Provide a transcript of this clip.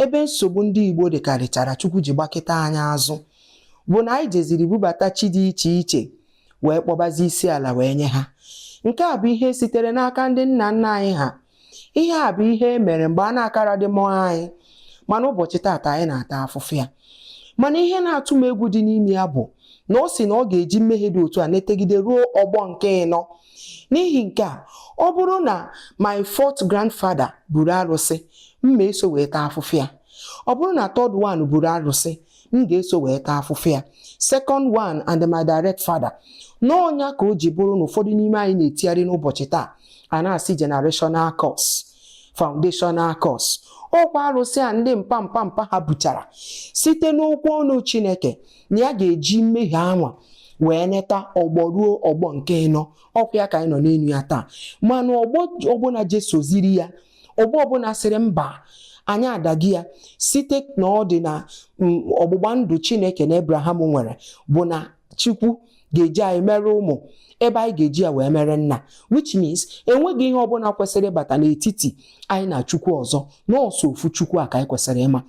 Ebe nsogbu ndị Igbo dịkarịchara Chukwu ji gbakịta anyị azụ bụ na anyị jeziri bubata chi dị iche iche wee kpọbazi isi ala wee nye ha. Nke a bụ ihe sitere n'aka ndị nna nna anyị ha. Ihe a bụ ihe e mere mgbe a na-akara dị mụọ anyị, mana ụbọchị taata anyị na-ata afụfụ ya. Mana ihe na-atụ m egwu dị n'ime ya bụ na ọ sị na ọ ga-eji mmehie dị otu a netegide ruo ọgbọ nke ịnọ. N'ihi nke a, ọ bụrụ na my fourth grandfather buru arụsị, m ma eso wee taa afụfụ ya. Ọ bụrụ na third one buru arụsị, m ga-eso wee taa afụfụ ya. Second one and my direct father. N'ọnya ka o ji bụrụ na ụfọdụ n'ime anyị na-etigharị n'ụbọchị taa, a na-asị generational curse, foundational curse. Ọkwa arụsị a ndị mpa mpa mpa ha buchara site n'okwu ọnụ Chineke na ya ga-eji mmehie anwa wee neta ọgbọ ruo ọgbọ nke ịnọ. Ọkwa ya ka anyị nọ n'elu ya taa. Mana ọgbọ ọbụla jesoziri ya, ọgbọ ọbụla sịrị mba, anyị adaghị ya site na ọ dị na ọgbụgba ndụ Chineke na Abraham nwere bụ na Chukwu ga-eji anyị mere ụmụ ebe anyị ga-eji ya wee mere nna, which means enweghị ihe ọbụla kwesịrị ịbata n'etiti anyị na Chukwu ọzọ, nọọsụ ofu Chukwu a ka anyị kwesịrị ịma.